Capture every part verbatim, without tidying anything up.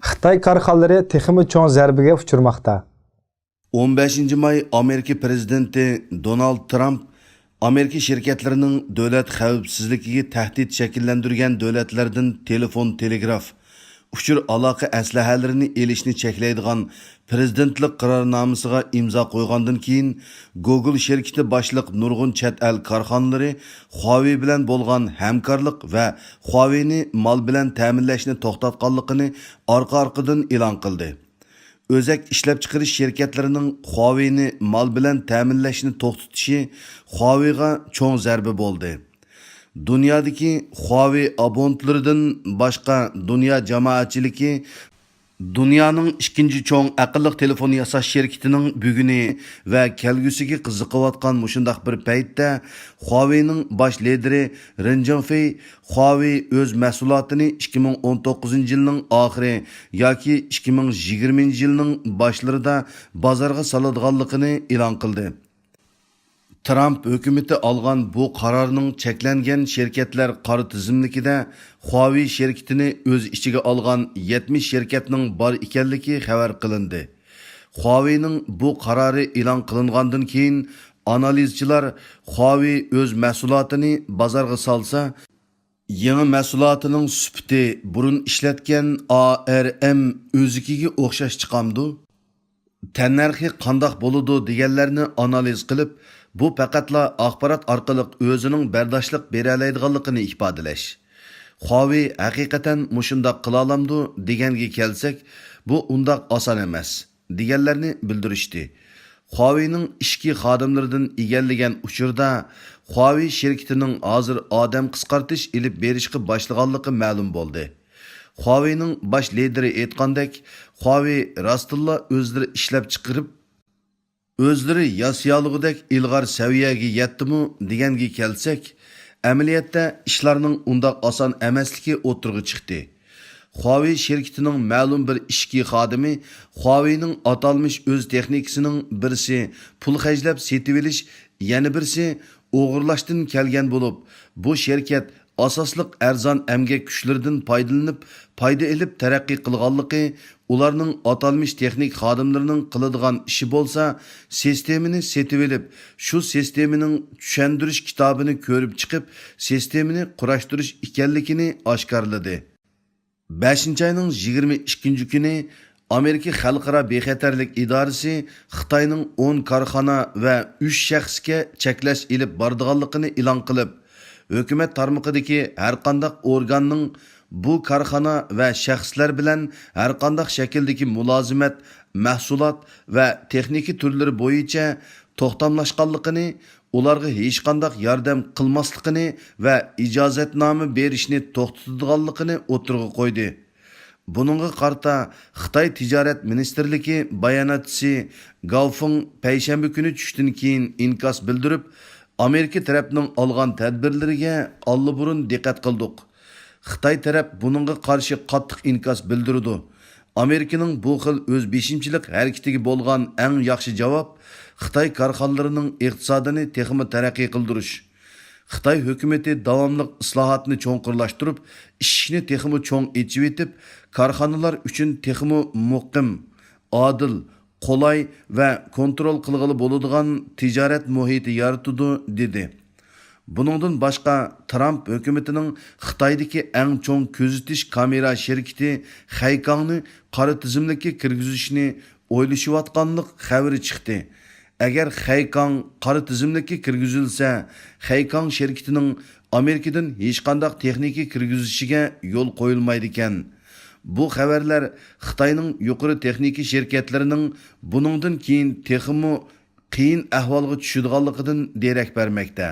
خىتاي كارخانىلىرى تېخىمۇ چوڭ زەربىگە ئۇچرىماقتا. ئون بەشىنچى ماي ئامېرىكا پىرېزىدېنتى دونالد ترامپ ئامېرىكا شىركەتلىرىنىڭ دۆلەت خەۋپسىزلىكىگە تەھدىت شەكىللەندۈرگەن دۆلەتلەردىن تېلېفون، تېلېگراف، ئۇچۇر ئالاقە ئەسلىھەلىرىنى ئېلىشنى چەكلەيدىغان پىرېزىدېنتلىق قارارنامىسىغا ئىمزا قويغاندىن كېيىن، گوگل شىركىتى باشلىق نۇرغۇن چەت ئەل كارخانىلىرى خۇاۋېي بىلەن بولغان ھەمكارلىق ۋە خۇاۋېينى مال بىلەن تەمىنلەشنى توختاتقانلىقىنى ئارقا-ئارقىدىن ئېلان قىلدى. ئۆزەك ئىشلەپچىقىرىش شىركەتلىرىنىڭ خۇاۋېينى مال بىلەن تەمىنلەشنى توختىتىشى خۇاۋېيغا چوڭ زەربە بولدى. دۇنيادىكى خۇاۋېي ئابونتلىرىدىن باشقا دۇنيا جامائەتچىلىكى دۇنيانىڭ ئىككىنچى چوڭ ئەقىللىق تېلېفون ياساش شىركىتىنىڭ بۈگۈنى ۋە كەلگۈسىگە قىزىقىۋاتقان مۇشۇنداق بىر پەيتتە، خۇاۋېينىڭ باش لىدىرى رېن جىڭفېي خۇاۋېي ئۆز مەھسۇلاتىنى ئىككى مىڭ ئون توققۇزىنچى يىلنىڭ ئاخىرى ياكى ئىككى مىڭ يىگىرمىنچى يىلنىڭ باشلىرىدا بازارغا سالىدىغانلىقىنى ئېلان قىلدى. ترامپ ھۆكۈمىتى ئالغان بۇ قارارنىڭ چەكلەنگەن شىركەتلەر قارا تىزىملىكىدە خۇاۋېي شىركىتىنى ئۆز ئىچىگە ئالغان يەتمىش شىركەتنىڭ بار ئىكەنلىكى خەۋەر قىلىندى. خۇاۋېينىڭ بۇ قارارى ئېلان قىلىنغاندىن كېيىن، ئانالىزچىلار خۇاۋېي ئۆز مەھسۇلاتىنى بازارغا سالسا، يېڭى مەھسۇلاتىنىڭ سۈپىتى بۇرۇن ئىشلەتكەن ئارم ئۆزىكىگە ئوخشاش چىقامدۇ؟ تەننەرخى قانداق بولىدۇ دېگەنلەرنى ئانالىز قىلىپ، بۇ پەقەتلا ئاخبارات ئارقىلىق ئۆزىنىڭ بەرداشلىق بېرەلەيدىغانلىقىنى ئىپادىلەش. خۇاۋېي ھەقىقەتەن مۇشۇنداق قىلالامدۇ دېگەنگە كەلسەك، بۇ ئۇنداق ئاسان ئەمەس، دېگەنلەرنى بىلدۈرۈشتى. خۇاۋېينىڭ ئىچكى خادىملىرىدىن ئىگىلىگەن ئۇچۇردا، خۇاۋېي شىركىتىنىڭ ھازىر ئادەم قىسقارتىش ئېلىپ بېرىشقا باشلىغانلىقى مەلۇم بولدى. خۇاۋېينىڭ باش لىدىرى ئېيتقاندەك، خۇاۋېي راستتىنلا ئۆزلىرى ئىشلەپچىقىرىپ، ئۆزلىرى ياسىيالىغۇدەك ئىلغار سەۋىيەگە يەتتىمۇ دېگەنگە كەلسەك، ئەمەلىيەتتە ئىشلارنىڭ ئۇنداق ئاسان ئەمەسلىكى ئوتتۇرىغا چىقتى. خۇاۋېي شىركىتىنىڭ مەلۇم بىر ئىچكى خادىمى خۇاۋېينىڭ ئاتالمىش ئۆز تېخنىكىسىنىڭ بىرسى پۇل خەجلەپ سېتىۋېلىش، يەنە بىرسى ئوغرىلاشتىن كەلگەن بولۇپ، بۇ شىركەت ئاساسلىق ئەرزان ئەمگەك كۈچلىرىدىن پايدىلىنىپ، پايدا ئېلىپ تەرەققىي قىلغانلىقى، ئۇلارنىڭ ئاتالمىش تېخنىك خادىملىرىنىڭ قىلىدىغان ئىشى بولسا، سىستېمىنى سېتىۋېلىپ، شۇ سىستېمىنىڭ چۈشەندۈرۈش كىتابىنى كۆرۈپ چىقىپ، سىستېمىنى قۇراشتۇرۇش ئىكەنلىكىنى ئاشكارىلىدى. بەشىنچى ئاينىڭ يىگىرمە ئىككىنچى كۈنى ئامېرىكا خەلقئارا بىخەتەرلىك ئىدارىسى خىتاينىڭ ئون كارخانا ۋە ئۈچ شەخسكە چەكلەش ئېلىپ بارىدىغانلىقىنى ئېلان قىلىپ، ھۆكۈمەت تارمىقىدىكى ھەرقانداق ئورگاننىڭ بۇ كارخانا ۋە شەخسلەر بىلەن ھەرقانداق شەكىلدىكى مۇلازىمەت، مەھسۇلات ۋە تېخنىكا تۈرلىرى بويىچە توختاملاشقانلىقىنى، ئۇلارغا ھېچقانداق ياردەم قىلماسلىقىنى ۋە ئىجازەتنامە بېرىشنى توختىتىدىغانلىقىنى ئوتتۇرىغا قويدى. بۇنىڭغا قارىتا خىتاي تىجارەت مىنىستىرلىكى باياناتچىسى گاۋ فېڭ پەيشەنبە كۈنى چۈشتىن كېيىن ئىنكاس بىلدۈرۈپ، ئامېرىكا تەرەپنىڭ ئالغان تەدبىرلىرىگە ئاللىبۇرۇن دىققەت قىلدۇق. خىتاي تەرەپ بۇنىڭغا قارشى قاتتىق ئىنكاس بىلدۈرىدۇ. ئامېرىكىنىڭ بۇ خىل ئۆز بېشىمچىلىق ھەرىكىتىگە بولغان ئەڭ ياخشى جاۋاب خىتاي كارخانىلىرىنىڭ ئىقتىسادىنى تېخىمۇ تەرەققىي قىلدۇرۇش. خىتاي ھۆكۈمىتى داۋاملىق ئىسلاھاتنى چوڭقۇرلاشتۇرۇپ، ئىشىكنى تېخىمۇ چوڭ ئېچىۋېتىپ، كارخانىلار ئۈچۈن تېخىمۇ مۇقىم، ئادىل، قولاي ۋە كونترول قىلغىلى بولىدىغان تىجارەت مۇھىتى يارىتىدۇ، دېدى. بۇنىڭدىن باشقا، ترامپ ھۆكۈمىتىنىڭ خىتايدىكى ئەڭ چوڭ كۆزىتىش كامېرا شىركىتى خەيكاڭنى قارا تىزىملىككە كىرگۈزۈشنى ئويلىشىۋاتقانلىق خەۋىرى چىقتى. ئەگەر خەيكاڭ قارا تىزىملىككە كىرگۈزۈلسە، خەيكاڭ شىركىتىنىڭ ئامېرىكىدىن ھېچقانداق تېخنىكا كىرگۈزۈشىگە يول قويۇلمايدىكەن. بۇ خەۋەرلەر خىتاينىڭ يۇقىرى تېخنىكا شىركەتلىرىنىڭ بۇنىڭدىن كېيىن تېخىمۇ قىيىن ئەھۋالغا چۈشىدىغانلىقىدىن دېرەك بەرمەكتە.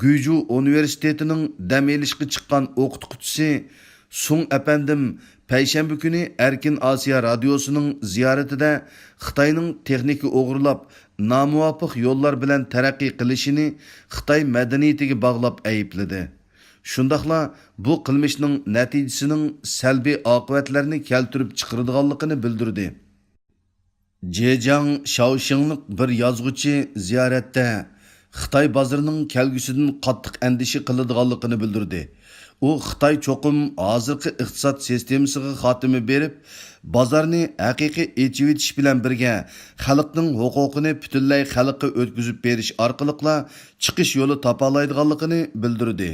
گۇيجۇ ئۇنىۋېرسىتېتىنىڭ دەم ئېلىشقا چىققان ئوقۇتقۇچىسى سۇڭ ئەپەندىم پەيشەنبە كۈنى ئەركىن ئاسىيا رادىيوسىنىڭ زىيارىتىدە خىتاينىڭ تېخنىكا ئوغرىلاپ، نامۇۋاپىق يوللار بىلەن تەرەققىي قىلىشىنى خىتاي مەدەنىيىتىگە باغلاپ ئەيىبلىدى. شۇنداقلا بۇ قىلمىشنىڭ نەتىجىسىنىڭ سەلبىي ئاقىۋەتلەرنى كەلتۈرۈپ چىقىرىدىغانلىقىنى بىلدۈردى. جېجياڭ شياۋشىڭلىق بىر يازغۇچى زىيارەتتە خىتاي بازىرىنىڭ كەلگۈسىدىن قاتتىق ئەندىشە قىلىدىغانلىقىنى بىلدۈردى. ئۇ خىتاي چوقۇم ھازىرقى ئىقتىساد سىستېمىسىغا خاتىمە بېرىپ، بازارنى ھەقىقىي ئېچىۋېتىش بىلەن بىرگە، خەلقنىڭ ھوقۇقىنى پۈتۈنلەي خەلققە ئۆتكۈزۈپ بېرىش ئارقىلىقلا چىقىش يولى تاپالايدىغانلىقىنى بىلدۈردى.